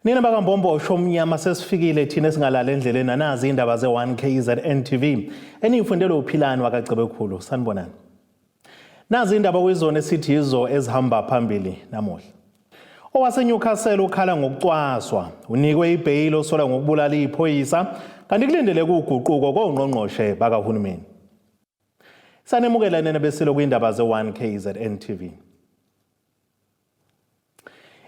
Nina bakaMbombosho omnyama, sesifikile thina esingalala endleleni. Anazi indaba ze-1 KZN TV eniyifundele uPhilani wakaCebekhulu. Sanibonani. Nazi indaba kwizona esithi yizo ezihamba phambili namuhla. OwaseNewcastle ukhala ngokucwaswa, unikwe ibheyili osola ngokubulala iphoyisa, kanti kulindeleke uguquko kongqongqoshe bakahulumeni. Sanemukela nene besilo kwindaba ze-1 KZN TV.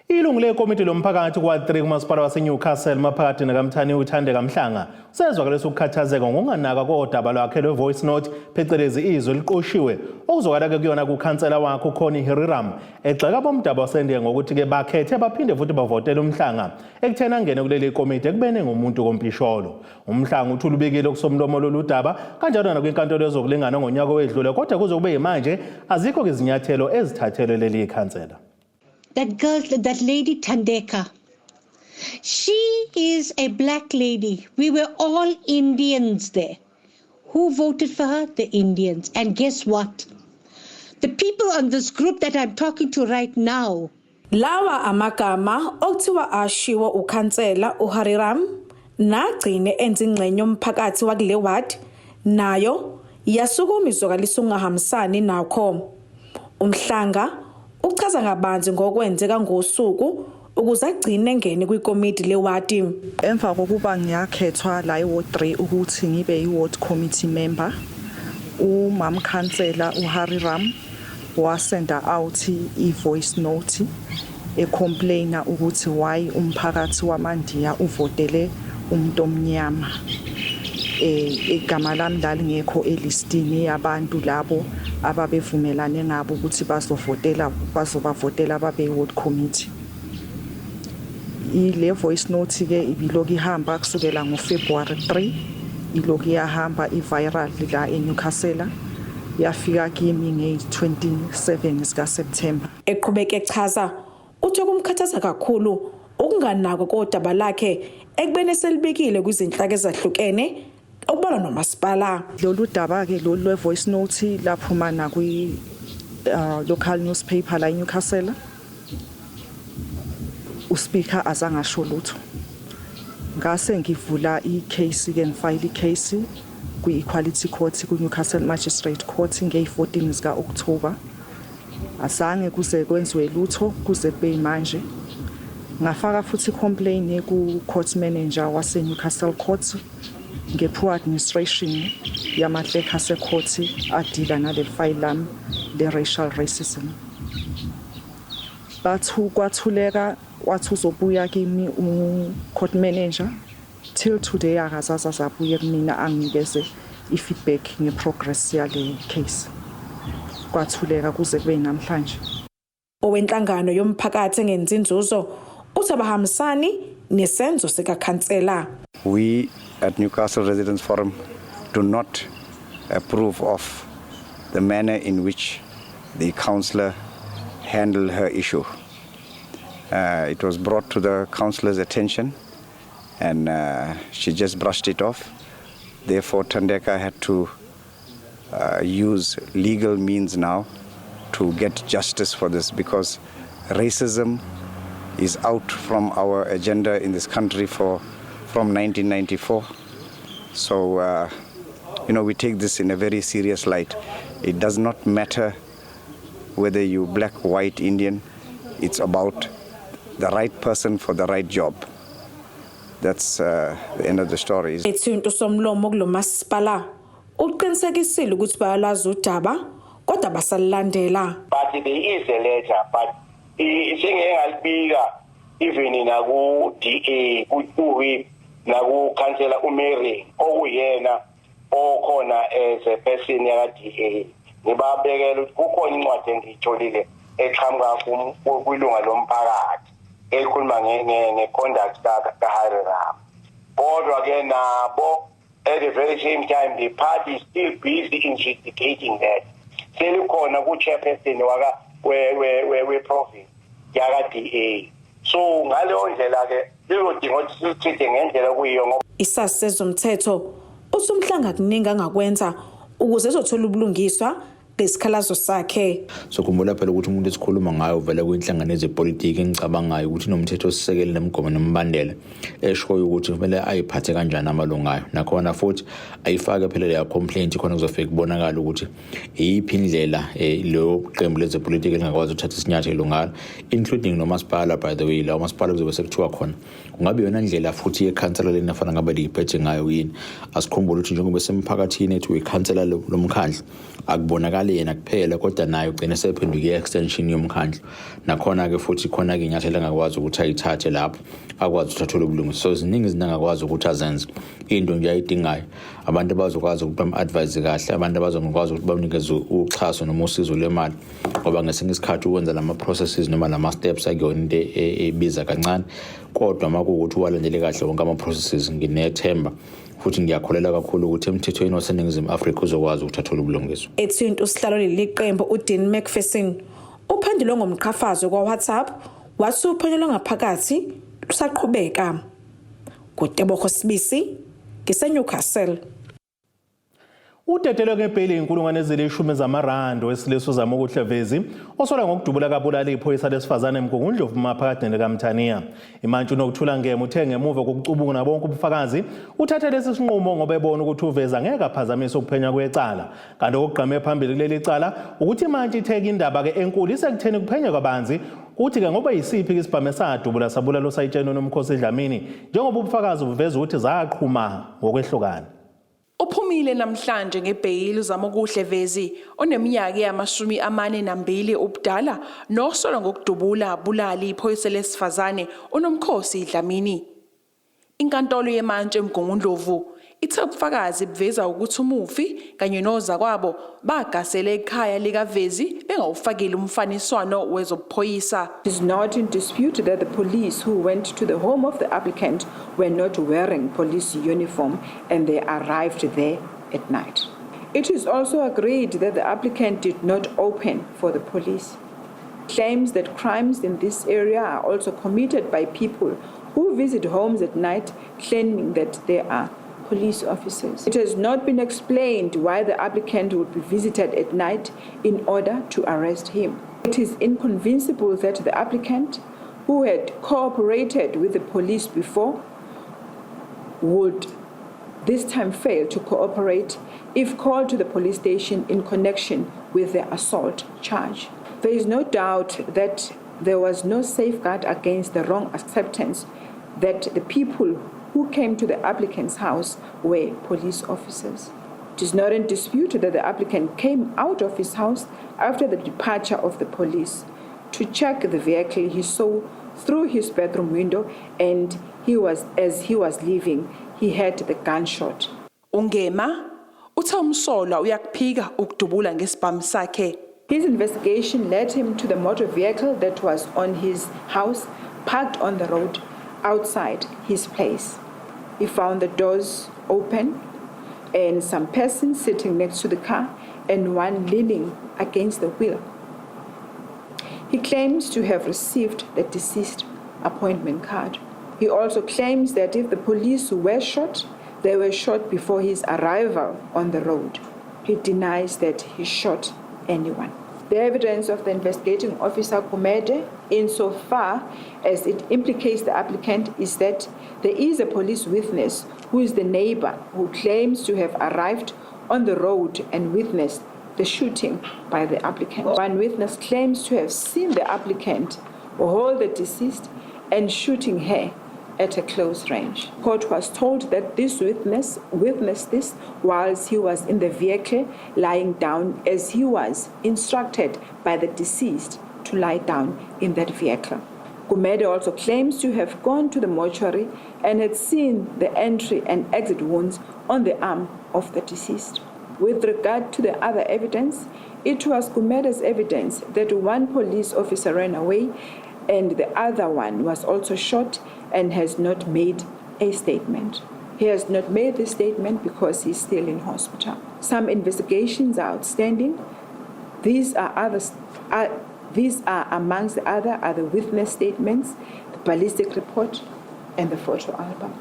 Ilungu lekomiti lomphakathi kwa-3 kumasipala waseNewcastle maphakathi nekaMthani, uThandeka Mhlanga, usezwakalisa ukukhathazeka ngokunganakwa kodaba lwakhe lwe-voice note, phecelezi izwi eliqoshiwe, okuzwakala-ke kuyona kukhansela wakhe uConnie Hiriram egxeka bomdabu waseNdiya ngokuthi-ke bakhethe baphinde futhi bavotele uMhlanga ekutheni angene kuleli komiti ekubeni ngumuntu kompisholo. UMhlanga uthi ulubikile kusomlomo lolu daba kanjalo nakwinkantolo yezokulingana ngonyaka owedlule, kodwa kuze kube yimanje azikho-ke izinyathelo ezithathelwe leli khansela. That girl, that lady Thandeka, she is a black lady. We were all Indians there. Who voted for her? The Indians. And guess what? The people on this group that I'm talking to right now, Lawa amagama okuthiwa ashiwo ukhansela uHariram nagcine enza ingxenye yomphakathi wakule ward nayo yasukuma izwakalisa ukungahambisani nakho. UMhlanga uchaza kabanzi ngokwenzeka ngosuku ukuze agcine engene kwikomidi lewadi. Emva kokuba ngiyakhethwa la e-ward 3 ukuthi ngibe i-ward committee member, umam khansela uHariram wasenda out i-voice note ecomplaina ukuthi why umphakathi wamaNdiya uvotele umuntu omnyama. Igama lami lalingekho elistini yabantu labo ababevumelane ngabo ukuthi bazovotela, bazobavotela babe ward committee. Ile voice note ke ibiloku ihamba kusukela ngoFebruary 3, iloku iyahamba i-viral la eNewcastle, yafika kimi ngeyi-27 zika September. Eqhubeka echaza, uthi okumkhathaza kakhulu ukunganakwa kodaba lakhe ekubeni eselibikile kwizinhlaka ezahlukene, okubalwa nomasipala. Lolu daba ke lolu lwe voice note laphuma nakwi local newspaper la eNewcastle. Uspeaker azangasho lutho. Ngase ngivula i-case ke, ngifile i-case kwi-Equality Court, ku-Newcastle Magistrate Court ngeyi-14 zika October. Azange kuze kwenziwe lutho kuze kube manje. Ngafaka futhi complaint ku court manager wase Newcastle Court nge-poor administration yama-clerk ase-court adila naleli file lami le-racial racism. Bathu kwathuleka, wathi uzobuya kimi u-court manager. Till today akazaze azabuye kumina anginikeze i-feedback nge-progress yale case. Kwathuleka kuze kube namhlanje. Owenhlangano yomphakathi engenzi inzuzo uthi abahambisani nesenzo sikakhansela. We at Newcastle Residents Forum do not approve of the manner in which the councillor handled her issue. It was brought to the councillor's attention and she just brushed it off. Therefore, Thandeka had to use legal means now to get justice for this, because racism is out from our agenda in this country for from 1994. So, we take this in a very serious light. It does not matter whether you black, white, Indian. It's about the right person for the right job. That's the end of the story. Ethinto somlomo kulomasipala uqinisekisile ukuthi bayalazi udaba kodwa basalilandela. But there is a letter, but sengeke ngalibika even naku DA, ku-whip, naku-councillor uMary okuyena okhona as a person yaka DA. Ngibabekela ukuthi kukhona incwadi engiyitholile eqhamuka kwilunga lomphakathi ekhuluma nge-conduct kaHariram, kodwa ke nabo at the very same time the party is still busy investigating that. Selikhona ku-chairperson waka we-province yaka DA. So ngaleyo ndlela ke lizodinga ukuthi silitreat ngendlela okuyiyo ngoba Isazi sezomthetho uthi uMhlanga kuningi angakwenza ukuze ezothola ubulungiswa. Ngesikhalazo sakhe. So khumbula phela ukuthi umuntu esikhuluma ngayo uvela kwinhlangano yezepolitiki engicabangayo ukuthi inomthetho osisekelo nemigomo nemibandela eshoyo ukuthi kumele ayiphathe kanjani amalungu ayo. Nakhona futhi ayifake phela leya complaint khona kuzofika kubonakala ukuthi iyiphi indlela leyo qembu lezepolitiki elingakwazi ukuthatha isinyathelo ngalo, including nomasipala. By the way, la umasipala kuzobe sekuthiwa khona kungabe yona ndlela futhi yekhansela lena afana ngabe liyiphethe ngayo yini. Asikhumbule ukuthi njengoba semphakathini ethi uyikhansela lomkhandlu, akubonakali yena kuphela kodwa naye ugcine sephenduke i-extension yomkhandlu. Nakhona-ke futhi khona-ke inyathelo angakwazi ukuthi ayithathe lapho akwazi ukuthi athole ubulungiswa. So ziningi izinto angakwazi ukuthi azenze. Into nje ayidingayo abantu abazokwazi ukuthi bam-advise kahle, abantu abazokwazi ukuthi bamnikeze uxhaso noma usizo lwemali, ngoba ngesinye isikhathi ukwenza lama-processes noma lama-steps akuyona into ebiza kancane, kodwa uma kuwukuthi uwalandele kahle wonke ama-processes, nginethemba futhi ngiyakholelwa kakhulu ukuthi emthethweni waseNingizimu Afrika uzokwazi ukuthi athole ubulungiswa. Ethinta usihlalo leli qembu uDean Macpherson, uphendulwe ngomqhafazo kwa-WhatsApp wathi uphenyo lwangaphakathi lusaqhubeka. NguTebogo Sibisi, ngiseNewcastle. Udedelwe ngebheyili 10,000 zamarandi owesilisa uZamokuhle Vezi osola ngokudubula kabulala iphoyisa lesifazane eMgungundlovu maphakathi nekaMthaniya. Imantshi uNokuthula Ngema uthe ngemuva kokucubungula bonke ubufakazi uthathe lesi sinqumo ngoba ebona ukuthi uVezi angeke aphazamise ukuphenywa kwecala. Kanti okugqame phambili kuleli cala ukuthi imantshi itheke indaba-ke enkulu isekutheni kuphenywe kabanzi kuthi-ke ngoba yisiphi isibhamu esadubula sabulala usayitsheni uNomkhosi Dlamini, njengoba ubufakazi buveza ukuthi zaqhuma ngokwehlukana. Uphumile namhlanje ngebheyili uZamokuhle Vezi oneminyaka eyama-42 ubudala nosolwa ngokudubula bulali iphoyisa lesifazane uNomkhosi Dlamini. Inkantolo yemantshi eMgungundlovu ithe ubufakazi buveza ukuthi umufi kanye nozakwabo bagasele ekhaya likaVezi bengawufakile umfaniswano wezobuphoyisa. It is not in dispute that the police who went to the home of the applicant were not wearing police uniform and they arrived there at night. It is also agreed that the applicant did not open for the police. Claims that crimes in this area are also committed by people who visit homes at night claiming that they are police officers. It has not been explained why the applicant would be visited at night in order to arrest him. It is inconceivable that the applicant, who had cooperated with the police before, would this time fail to cooperate if called to the police station in connection with the assault charge. There is no doubt that there was no safeguard against the wrong acceptance that the people who came to the applicant's house were police officers. It is not in dispute that the applicant came out of his house after the departure of the police to check the vehicle he saw through his bedroom window, and he was as he was leaving he heard the gunshot. UNgema uthe umsolwa uyakuphika ukudubula ngesibhamu sakhe. His investigation led him to the motor vehicle that was on his house, parked on the road outside his place. He found the doors open and some persons sitting next to the car and one leaning against the wheel. He claims to have received the deceased appointment card. He also claims that if the police were shot, they were shot before his arrival on the road. He denies that he shot anyone. The evidence of the investigating officer Gumede, insofar as it implicates the applicant, is that there is a police witness who is the neighbor who claims to have arrived on the road and witnessed the shooting by the applicant. One witness claims to have seen the applicant hold the deceased and shooting her at a close range. Court was told that this witness witnessed this whilst he was in the vehicle lying down, as he was instructed by the deceased to lie down in that vehicle. Gumede also claims to have gone to the mortuary and had seen the entry and exit wounds on the arm of the deceased. With regard to the other evidence, it was Gumede's evidence that one police officer ran away and the other one was also shot and has not made a statement. He has not made this statement because he's still in hospital. Some investigations are outstanding. These are amongst the other are the witness statements, the ballistic report, and the photo album.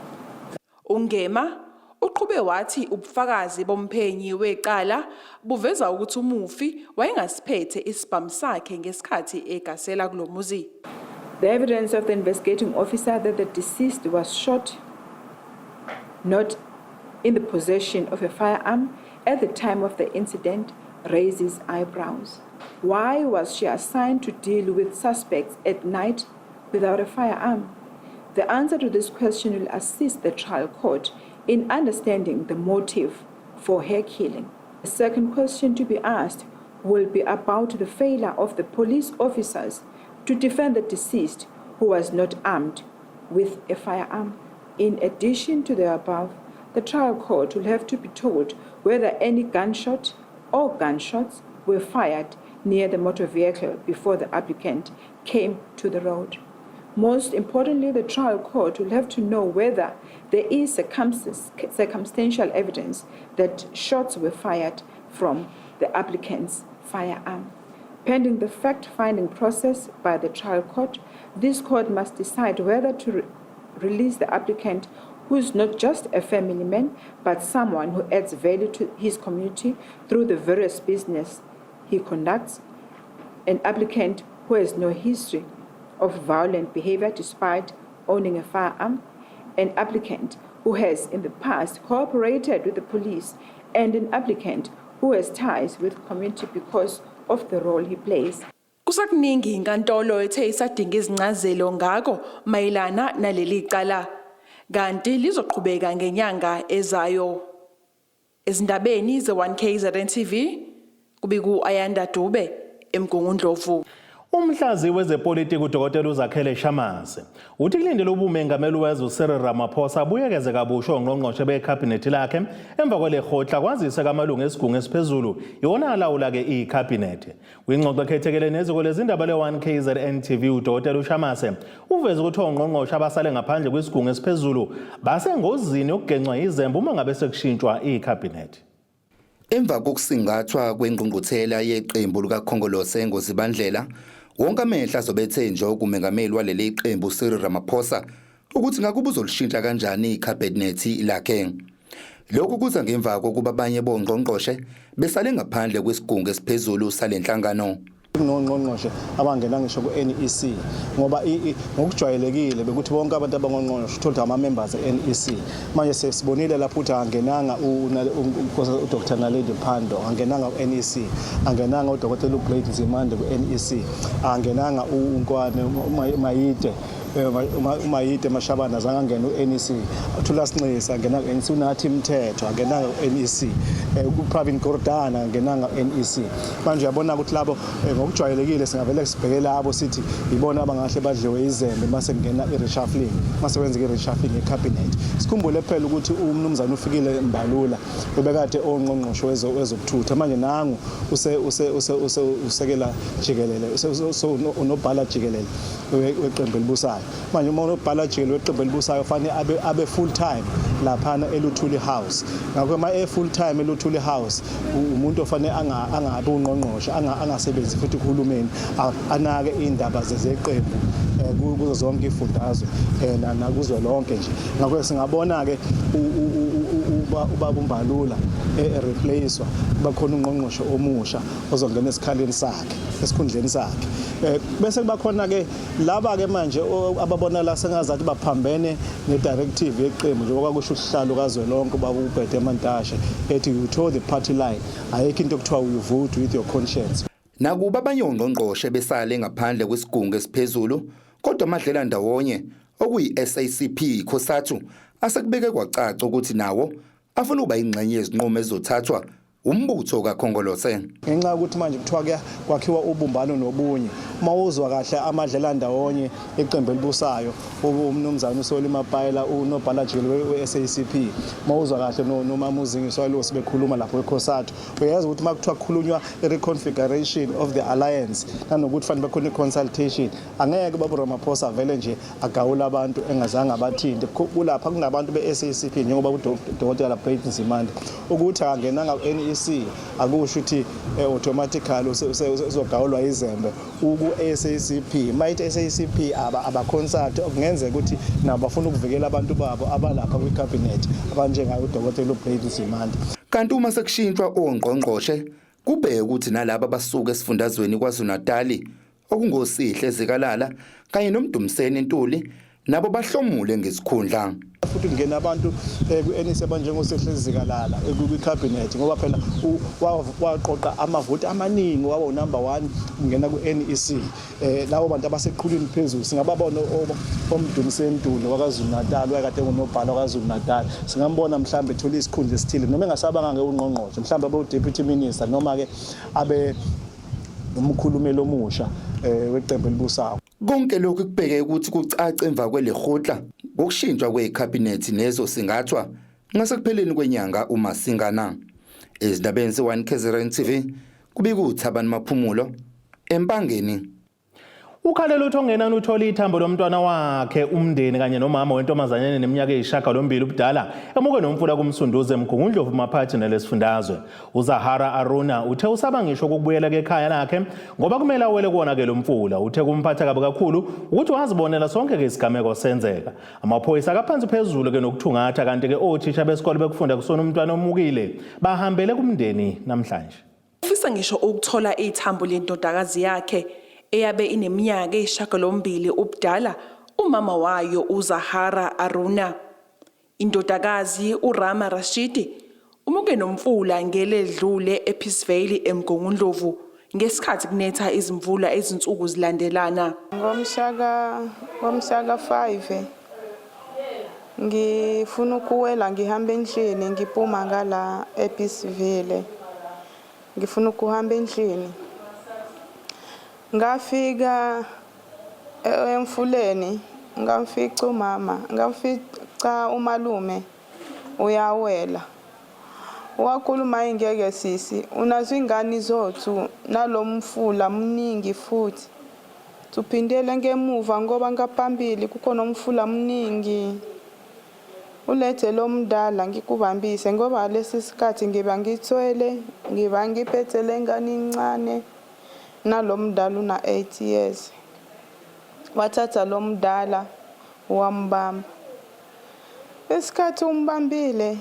UNgema Uqhube wathi ubufakazi bomphenyi wecala buveza ukuthi umufi wayengasiphethe isibhamu sakhe ngesikhathi egasela kulo muzi. The evidence of the investigating officer that the deceased was shot not in the possession of a firearm at the time of the incident raises eyebrows. Why was she assigned to deal with suspects at night without a firearm? The answer to this question will assist the trial court in understanding the motive for her killing. The second question to be asked will be about the failure of the police officers to defend the deceased who was not armed with a firearm. In addition to the above, the trial court will have to be told whether any gunshot or gunshots were fired near the motor vehicle before the applicant came to the road. Most importantly, the trial court will have to know whether there is circumstantial evidence that shots were fired from the applicant's firearm. Pending the fact-finding process by the trial court, this court must decide whether to release the applicant, who is not just a family man, but someone who adds value to his community through the various business he conducts, an applicant who has no history of violent behavior despite owning a firearm, an applicant who has in the past cooperated with the police, and an applicant who has ties with community because of the role he plays. Kusakuningi inkantolo ethe isadinga izincazelo ngako mayelana naleli cala. Kanti lizoqhubeka ngenyanga ezayo. Ezindabeni ze-1KZN TV kubiku Ayanda Dube eMgungundlovu. Umhlaziyi wezepolitiki uDokotela uZakhele Shamase uthi kulindele ubumengameli wezwe uCyril Ramaphosa abuyekeze kabusha ongqongqoshe bekhabhinethi lakhe emva kwalehhotla, kwazise kamalungu esigungu esiphezulu iwona alawula-ke ikhabhinethi. Kwingxoxo ekhethekele neziko lezindaba le-1 KZN TV, uDokotela uShamase uveze ukuthi ongqongqoshe abasale ngaphandle kwesigungu esiphezulu basengozini yokugencwa izembe uma ngabe sekushintshwa ikhabhinethi. Emva kokusingathwa kwengqungquthela yeqembu likaKhongolose ngoZibandlela, wonke amehlo azobe ethe nje kumengameli waleli qembu Cyril Ramaphosa ukuthi ngakuba uzolishintsha kanjani ikhabhinethi lakhe. Lokhu kuza ngemva kokuba abanye bongqongqoshe besale ngaphandle kwesigungu esiphezulu sale nhlangano. Kunongqongqoshe abangena ngisho ku-NEC, ngoba ngokujwayelekile bekuthi bonke abantu abangongqongqoshe uthola ukuthi ama-members e-NEC. Manje sesibonile lapho ukuthi angenanga uDr Naledi Pandor, angenanga ku-NEC, angenanga uDokotela uBlade Nzimande ku-NEC, angenanga uNkwane Mayite uMayite Mashabane, azange angene u-NEC, uThulas Nxesi angenanga ku-NEC, uNathi Mthethwa angenanga ku-NEC, uPravin Gordhan angenanga ku-NEC. Manje uyabona ukuthi labo ngokujwayelekile singavele sibheke labo sithi ibona abangahle badliwe izembe mase kungena i-reshuffling, mase kwenzeka i-reshuffling ye-cabinet. Sikhumbule phela ukuthi umnumzane uFikile Mbalula ubekade ongqongqoshe wezokuthutha, manje nangu use use use use usekela jikelele, unobhala jikelele weqembu elibusayo. Manje uma unobhala jikelele weqembu elibusayo, fanele abe full time laphana eLuthuli House. Ngakho uma e full time eLuthuli House, umuntu ofanele angabi ungqongqoshe, angasebenzi futhi kuhulumeni, anake indaba zeqembu kuzo zonke ifundazwe nakuzwe lonke nje. Ngakho singabona ke ubaba uMbalula e-replacewa, kuba khona ungqongqoshe omusha ozongena esikhaleni sakhe, esikhundleni sakhe. Bese kuba khona ke laba ke manje ababona la sengazathi baphambene ne-directive yeqembu, njengoba kusho usihlalo kazwelonke ubaba uGwede Mantashe ethi, "You toe the party line." Ayikho into okuthiwa you vote with your conscience. Nakuba abanye ongqongqoshe besale ngaphandle kwesigungu esiphezulu, kodwa amadlela ndawonye okuyi-SACP, COSATU asekubeke kwacaca ukuthi nawo afuna ukuba ingxenye yezinqumo ezizothathwa umbutho kaKhongolose. Ngenxa yokuthi manje kuthiwa kwakhiwa ubumbano nobunye, uma uzwa kahle amadlela ndawonye iqembu elibusayo, umnumzane uSolly Mapaila, unobhala jikelele we-SACP, uma uzwa kahle nomama uZingiswa Losi bekhuluma lapho eCOSATU, uyazi ukuthi uma kuthiwa kukhulunywa i-reconfiguration of the alliance nanokuthi fanele bekhona i-consultation, angeke baba Ramaphosa vele nje agawula abantu engazange abathinte. Kulapha kunabantu be-SACP, njengoba uDokotela Blade Nzimande ukuthi akangenanga ku-NEC. Ku-NEC akusho ukuthi automatically usezogawulwa izembe. Uku-SACP, mayithi SACP aba-consult, kungenzeka ukuthi nabo bafuna ukuvikela abantu babo abalapha kwi-cabinet abanjengayo uDokotela uBlade Nzimande. Kanti uma sekushintshwa ongqongqoshe kubheke ukuthi nalabo abasuka esifundazweni KwaZulu-Natali okungoSihle Zikalala kanye noMdumiseni Ntuli nabo bahlomule ngezikhundla. Futhi kungena abantu kwi-NEC abanjengoSihle Zikalala kwi-cabinet, ngoba phela waqoqa amavoti amaningi, waba unumber 1 kungena ku-NEC. Labo bantu abaseqhulwini phezulu singababona oMdumiseni Ntuli wakwaZulu Natal, wayekade engunobhala wakwaZulu Natal, singambona mhlawumbe ethola isikhundla esithile noma engasabanga ke ungqongqoshe, mhlawumbe abe u-deputy minister noma ke abe umkhulumeli omusha weqembu elibusayo. Konke lokhu kubheke ukuthi kucace emva kwelehotla ngokushintshwa kwekhabhinethi nezosingathwa ngasekupheleni kwenyanga uMasingana. Ezindabeni ze-1 KZN TV kubika uThabani Maphumulo eMpangeni. Ukhalela uthi ongenani uthola ithambo lomntwana wakhe umndeni kanye nomama wentombazanyana neminyaka eyishagalombili ubudala emuke nomfula kuMsunduzi eMgungundlovu maphakathi nelesifundazwe. UZahara Aruna uthe usaba ngisho ukubuyela ekhaya lakhe ngoba kumele awele kuwona ke lo mfula. Uthe kumphatha kabi kakhulu ukuthi wazibonela sonke ke isigameko senzeka. Amaphoyisa akaphansi phezulu ke nokuthungatha, kanti ke othisha besikole bekufunda kusona umntwana omukile bahambele kumndeni namhlanje. Ufisa ngisho ukuthola ithambo lendodakazi yakhe eyabe ineminyaka eyishagalombili ubudala, umama wayo uZahara Aruna. Indodakazi uRama Rashidi umuke nomfula ngeledlule ePeacevale eMgungundlovu ngesikhathi kunetha izimvula izinsuku zilandelana. Ngomhlaka 5 ngifuna ukuwela, ngihamba endlini, ngiphuma ngala ePeaceville, ngifuna ukuhamba endlini, ngafika emfuleni, ngamfica umama, ngamfica umalume uyawela. Wakhuluma, ingeke sisi, unazo ingane zothu nalo mfula mningi, futhi tuphindele ngemuva ngoba ngaphambili kukhona umfula mningi, ulethe lo mdala ngikubambise, ngoba lesi sikhathi ngiba ngithwele, ngiba ngiphethe le ngane incane, nalo mdala una 8 years. Wathatha lo mdala wambamba. Isikhathi umbambile,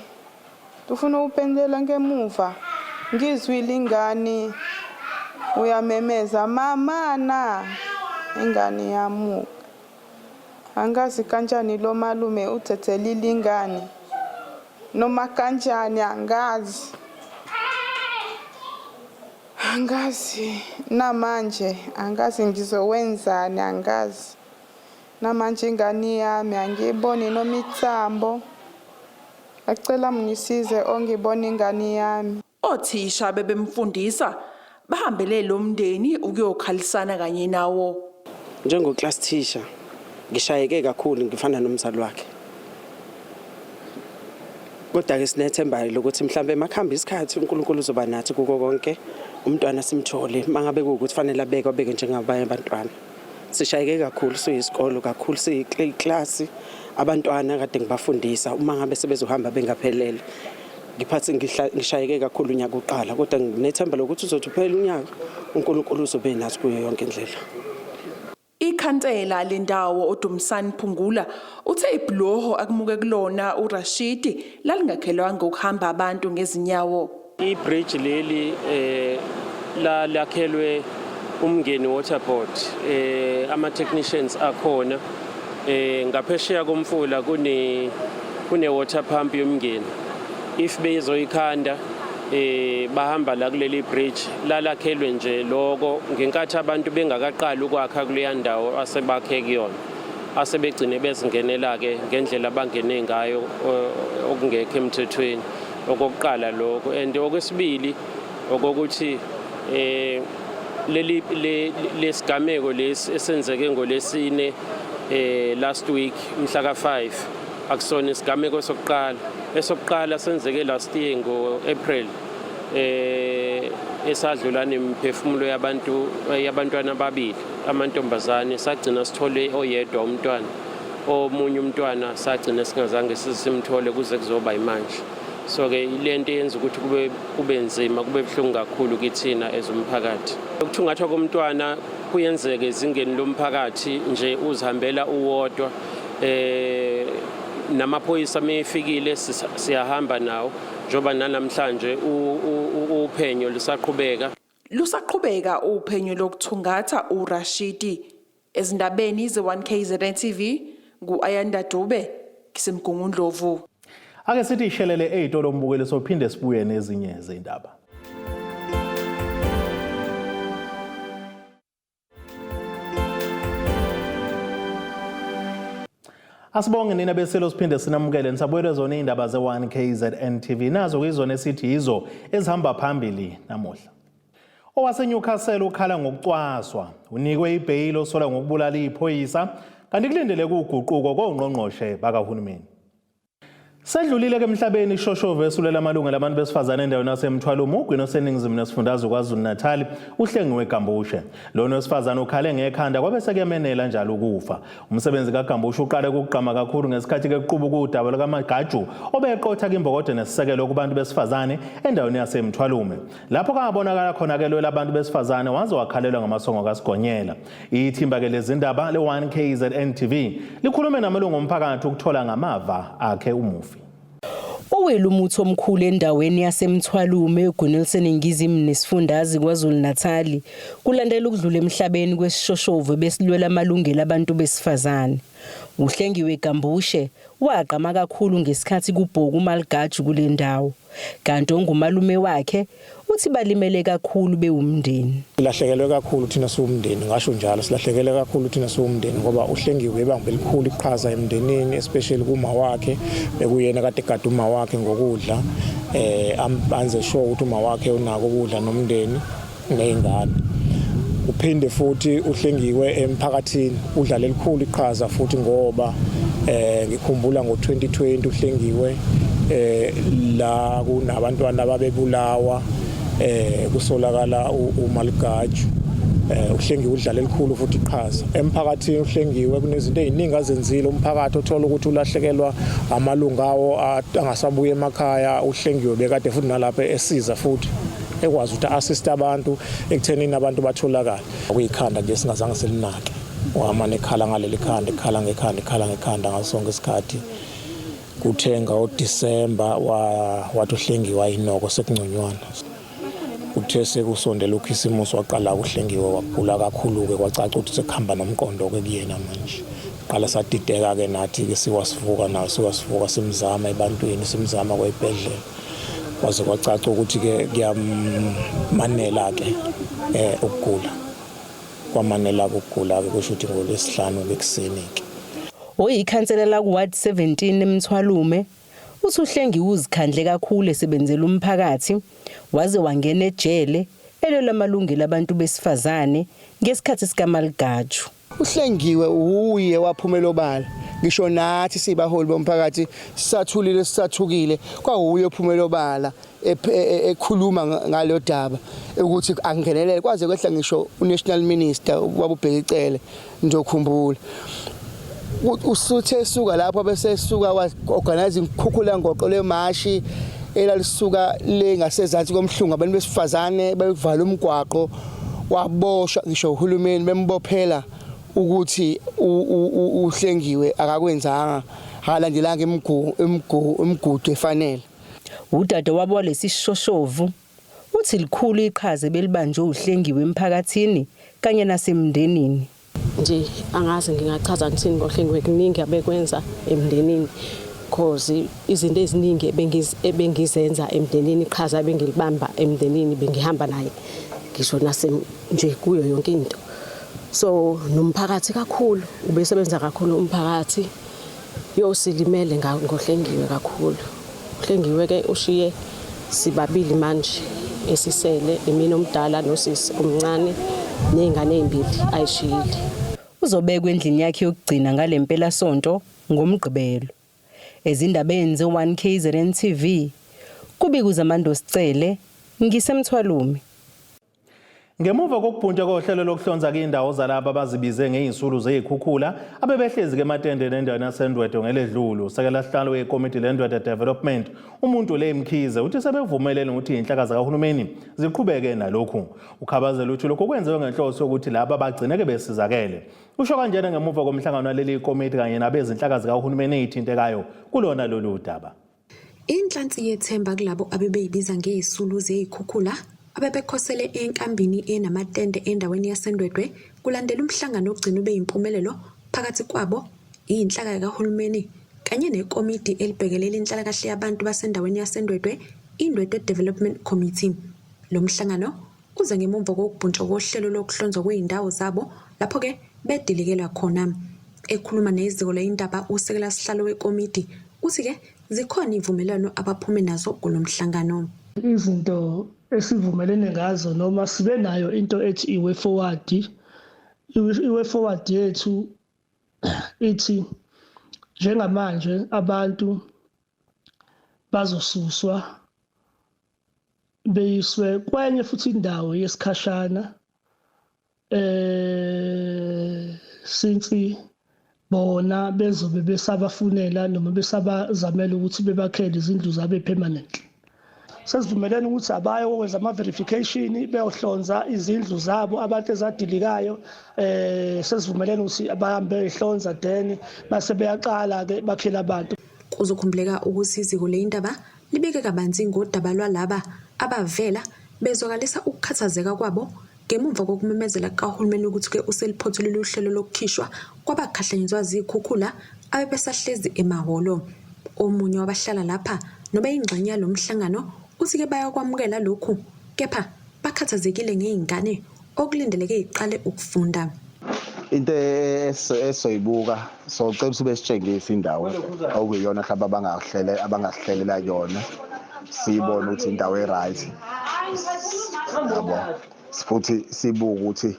ufuna ukuphendela ngemuva, ngizwile ingane uyamemeza, mama na ingane yamuka. Angazi kanjani lo malume uthethelile ingane noma kanjani, angazi, angazi namanje, angazi ngizowenzani, angazi namanje. Ingane yami angiyiboni noma ithambo. Acela mngisize ongibona ingane yami. Othisha bebemfundisa bahambele lo mndeni ukuyokhalisana kanye nawo. Njengo-class teacher ngishayeke kakhulu, ngifana nomzali wakhe, kodwa-ke sinethemba lokuthi mhlawumbe makuhamba isikhathi uNkulunkulu uzoba nathi kuko konke, umntwana simthole. Uma ngabe kuwukuthi fanele abeke, abeke njengabanye abantwana. Sishayeke kakhulu siyisikolo, kakhulu siyiklasi, abantwana kade ngibafundisa uma ngabe sebezohamba bengaphelele. Ngiphathe ngishayeke kakhulu unyaka uqala, kodwa nginethemba lokuthi uzothi uphela unyaka uNkulunkulu uzobe nathi kuyo yonke indlela. Ikhansela lendawo uDumsani Phungula uthe ibhuloho akumuke kulona uRashidi lalingakhelwanga ukuhamba abantu ngezinyawo. I-bridge leli la lakhelwe uMngeni Water Board, ama technicians akhona ngaphesheya komfula kune water pump yoMngeni. If bezoyikhanda bahamba la kuleli bridge lalakhelwe nje loko ngenkathi abantu bengakaqali ukwakha kuleya ndawo asebakhe kuyona, asebegcine bezingenela ke ngendlela abangene ngayo okungekho emthethweni. Okokuqala lokho, and okwesibili okokuthi leli lesigameko lesi esenzeke ngolesine last week mhla ka5 akusona isigameko sokuqala. Esokuqala senzeke last year ngo-April esadlula nemiphefumulo yabantu, yabantwana ababili amantombazane. Sagcina sithole oyedwa umntwana, omunye umntwana sagcina singazange sisimthole kuze kuzoba imanje. So ke ilento eyenza ukuthi kube kube nzima kube buhlungu kakhulu kithina as umphakathi. Ukuthungathwa komntwana kuyenzeka ezingeni lomphakathi nje uzihambela uwodwa eh namaphoyisa mefikile siyahamba nawo njengoba nanamhlanje uphenyo lusaqhubeka. Lusaqhubeka uphenyo lokuthungatha uRashidi. Ezindabeni ze-1KZN TV ngu-Ayanda Dube ngiseMgungundlovu. Ake sithi ishelele ey'tolo mbukeli sophinde sibuye nezinye zey'ndaba. Asibonge nina beselo siphinde sinamukele nisabuyele zona izindaba ze-1 KZN TV nazo kuyizona esithi yizo ezihamba phambili namuhla. OwaseNewcastle ukhala ngokucwaswa unikwe ibheyili osola ngokubulala iphoyisa kanti kulindeleke uguquko kongqongqoshe bakahulumeni. Sedlulile ke emhlabeni ishoshovu esulela amalungelo abantu besifazane endaweni yaseMthwalume ugwini oseningizimu nesifundazwe KwaZulu-Natal uhlengiwe Gambushe. Lona wesifazane ukhale ngekhanda kwabe sekuyamenela njalo ukufa. Umsebenzi kaGambushe uqale ukugqama kakhulu ngesikhathi ke kuqubuka udaba lukaMagaju obeqotha kimbokodo nesisekelo kubantu besifazane endaweni yaseMthwalume. Lapho kangabonakala khona ke lwela abantu besifazane waze wakhalelwa ngamasongo kaSigonyela. Ithimba ke lezindaba le-1 KZN TV likhulume namalungu omphakathi ukuthola ngamava akhe umufi. Uwele umuthi omkhulu endaweni yaseMthwalume eGwini eliseningizimu nesifundazwe KwaZulu-Natali kulandela ukudlula emhlabeni kwesishoshovu ebesilwela amalungelo abantu besifazane. UHlengiwe Gambushe wagqama kakhulu ngesikhathi kubhoka uMalgaju kule ndawo. Kanti ongumalume wakhe uthi balimele kakhulu bewumndeni. Silahlekelwe kakhulu thina siwumndeni ngasho njalo silahlekelwe kakhulu thina siwumndeni ngoba uhlengiwe ibamba elikhulu iqhaza emndenini especially kuma wakhe bekuyena kade egada uma wakhe ngokudla eh anze sure ukuthi uma wakhe unako ukudla nomndeni ney'ngane uphinde futhi uhlengiwe emphakathini udlale elikhulu iqhaza futhi ngoba eh ngikhumbula ngo-2020 uhlengiwe eh la kunabantwana ababebulawa eh kusolakala uMaligaju eh uhlengiwe udlala elikhulu futhi iqhaza emphakathini uhlengiwe kunezinto eziningi azenzile umphakathi othola ukuthi ulahlekelwa amalungu awo angasabuye emakhaya uhlengiwe bekade futhi nalapha esiza futhi ekwazi ukuthi assist abantu ekuthenini abantu batholakale kuyikhanda nje singazange silinake wamane ekhala ngaleli khanda ekhala ngekhanda ekhala ngekhanda ngaso sonke isikhathi kuthenga uDisemba wathi uhlengiwa inoko sekungconywana kuthe sekusondela ukhisimusi waqala uhlengiwe wagula kakhulu-ke kwacaca ukuthi sekuhamba nomqondo-ke kuyena manje qala sadideka-ke nathi-ke siwasivuka nawo siwasivuka simzama ebantwini simzama kweyibhedlela kwaze kwacaca ukuthi-ke kuyamanela-ke um ukugula kwamanela-ke ukugula-ke kusho ukuthi ngolwesihlanu-ke ekuseni-ke Oyikhansela laku-Ward 17 eMthwalume uthi uHlengiwe uzikhandle kakhulu esebenzela umphakathi waze wangena ejele elwela amalungelo abantu besifazane ngesikhathi sikaMaligaju. Uhlengiwe uye waphumela obala ngisho nathi sibaholi bomphakathi sisathulile sisathukile kwawuye ophumela obala e, e, ekhuluma ngalo daba ukuthi angenelele kwaze kwehla ngisho uNational Minister ubaba uBheki Cele ngizokhumbula usuthe esuka lapho bese esuka wa organize ikhukhula ngoqo lemashi elalisuka le ngasezansi komhlungu abantu besifazane bevala umgwaqo waboshwa ngisho uhulumeni bembophela ukuthi uhlengiwe akakwenzanga akalandelanga imigudu efanele. Udadewabo walesi sishoshovu uthi likhulu iqhaza ebelibanjwe uHlengiwe emphakathini kanye nasemndenini. Nje angazi ngingachaza ngithini ngoHlengiwe kuningi abekwenza emndenini cause izinto eziningi ebengizenza emndenini iqhaza ebengilibamba emndenini bengihamba naye ngisho nase nje kuyo yonke into so nomphakathi kakhulu ubesebenza kakhulu umphakathi yosilimele ngohlengiwe kakhulu uhlengiwe ke ushiye sibabili manje esisele imina omdala nosisi omncane nezingane ezimbili ayishiyile Uzobekwa endlini yakhe yokugcina ngale mpelasonto ngoMgqibelo. Ezindabeni ze-1 KZN TV, kubika uZamando Sicele, ngiseMthwalume. Ngemuva kokubhuntsha kohlelo lokuhlonza indawo zalaba abazibize ngey'nsulu zey'khukhula abebehlezi kematendeni endaweni yaseNdwedwe ngeledlule, usekela sihlalo wekomiti leNdwedwe Development umuntu le Mkhize uthi sebevumelene ukuthi iy'nhlaka zikahulumeni ziqhubeke nalokhu. Ukhabazela uthi lokhu kwenziwe ngenhloso yokuthi laba bagcineke besizakele. Usho kanjena ngemuva komhlangano waleli komiti kanye nabezinhlaka zikahulumeni ey'thintekayo kulona lolu daba. Inhlansi yethemba kulabo abebeyibiza ngezisulu zezikhukhula abebekhosele enkambini enamatende endaweni yaseNdwedwe kulandela umhlangano ogcina ube yimpumelelo phakathi kwabo, inhlaka kahulumeni kanye nekomidi elibhekelela inhlalakahle yabantu basendaweni yaseNdwedwe, iNdwedwe Development Committee. Lo mhlangano uze ngemumva kokubhuntsha kohlelo lokuhlonzwa kwezindawo zabo lapho-ke bedilikelwa khona. Ekhuluma neziko leyindaba usekela sihlalo wekomidi uthi-ke zikhona iy'vumelwano abaphume nazo kulo mhlangano. Izinto esivumelene ngazo noma sibe nayo into ethi i-way forward, i-way forward yethu ithi njengamanje abantu bazosuswa beyiswe kwenye futhi indawo yesikhashana eh since bona bezobe besabafunela noma besabazamela ukuthi bebakhele izindlu zabo permanently. Sesivumelene ukuthi abaye kokwenza ama-verification beyohlonza izindlu zabo abantu ezadilikayo. Sesivumelene ukuthi abahambe beyohlonza, then base beyaqala-ke bakhele abantu. Kuzokhumbuleka ukuthi iziko leyindaba libike kabanzi ngodaba lwalaba abavela bezwakalisa ukukhathazeka kwabo ngemumva kokumemezela kukahulumeni ukuthi-ke useliphothulile uhlelo lokukhishwa kwabakhahlanyezwa zikhukhula abebesahlezi emahholo. Omunye wabahlala lapha nobe ingxenye yalo mhlangano uthi-ke bayakwamukela lokhu kepha bakhathazekile ngey'ngane okulindeleke iqale ukufunda. Into esoyibuka socela ukuthi besitshengise indawo okuyiyona mhlawumbe abangahlele abangahlelela yona, siyibone ukuthi indawo e-right yabo, futhi sibuke ukuthi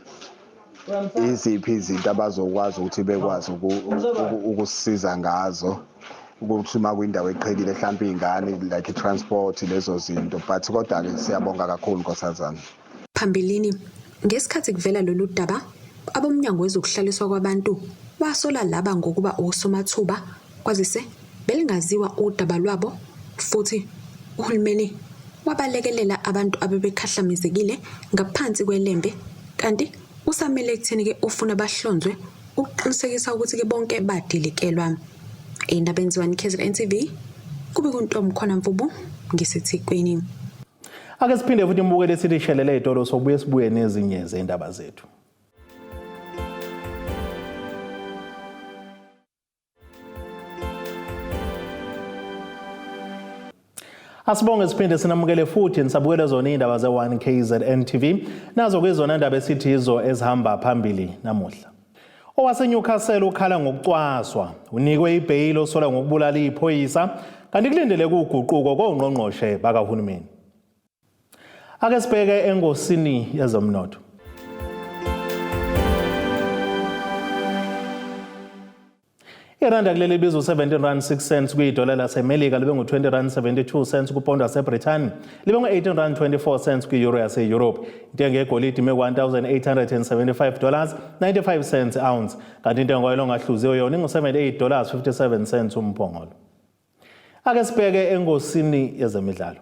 iziphi izinto abazokwazi ukuthi bekwazi ukusisiza ngazo, ukuthi uma kuyindawo eqhelile mhlawumbe iy'ngane like i-transport lezo zinto. But kodwa-ke siyabonga kakhulu nkosazana. Phambilini, ngesikhathi kuvela lolu daba, abomnyango wezokuhlaliswa kwabantu wasola laba ngokuba osomathuba kwazise belingaziwa udaba lwabo futhi uhulumeni wabalekelela abantu abebekhahlamezekile ngaphansi kwelembe kanti usamele ekutheni-ke ufuna bahlonzwe ukuqinisekisa ukuthi-ke bonke badilikelwa. Ey'ndabeni ze-1 KZN TV, kube kuNtombi Mvubu ngiseThekwini. Ake siphinde futhi imbukele sithi shelele ey'tolo sobuye sibuye nezinye zey'ndaba zethu. Asibonge siphinde sinamukele futhi nisabukele zona iy'ndaba ze-1 KZN TV nazo kuyizona ndaba esithi yizo ezihamba phambili namuhla. OwaseNewcastle ukhala ngokucwaswa, unikwe ibheyili osola ngokubulala iphoyisa kanti kulindeleke uguquko kongqongqoshe bakahulumeni. Ake sibheke engosini yezomnotho. Iranda kuleli libiza u-17 rand 6 cents kwidola laseMelika, libe ngu-20 rand 72 cents kupondo waseBrithani, libe ngu-18 rand 24 cents kwi-euro yase-Europe. Intengo yegolide ime ku-1875 dollars 95 cents ounce, kanti intengo yolongahluziwe yona ingu-78 dollars 57 cents umphongolo. Ake sibheke engosini yezemidlalo.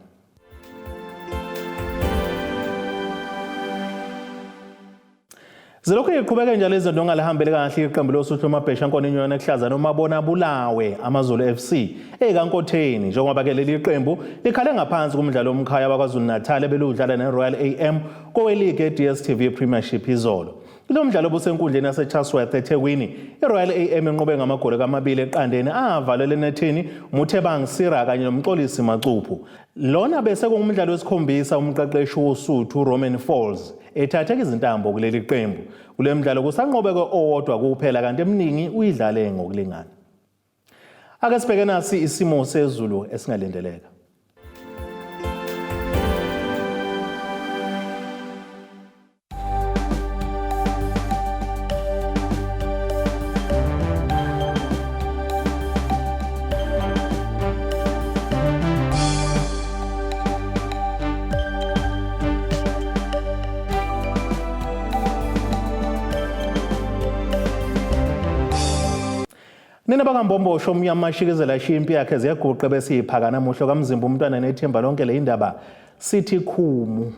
Zilokhu iqhubeke njalo izinto ongalihambeli kahle iqembu loSuthu lomabhesha nkona inyona ekuhlaza nomabona bulawe AmaZulu FC ekankotheni, njengoba ke leli qembu likhale ngaphansi kumdlalo womkhaya wakwaZulu Natal ebeludlala neRoyal AM koweligi e-DStv Premiership izolo. Kulo mdlalo obusenkundleni yaseChatsworth eThekwini, iRoyal AM inqobe ngamagoli amabili eqandeni avalele enethini Muthebang Sira kanye noMxolisi Macuphu. Lona bese kungumdlalo wesikhombisa umqeqeshi woSuthu Romain Folz ethatheka izintambo kuleli qembu. Kule mdlalo kusanqobeke owodwa kuphela kanti eminingi uyidlale ngokulingana. Ake sibheke nasi isimo sezulu esingalindeleka. Nina bakambombosho omnyama ashikezela ashiya impi yakhe ziyaguqa bese iphaka namuhla kamzimba umntwana nethemba lonke le indaba sithi khumu.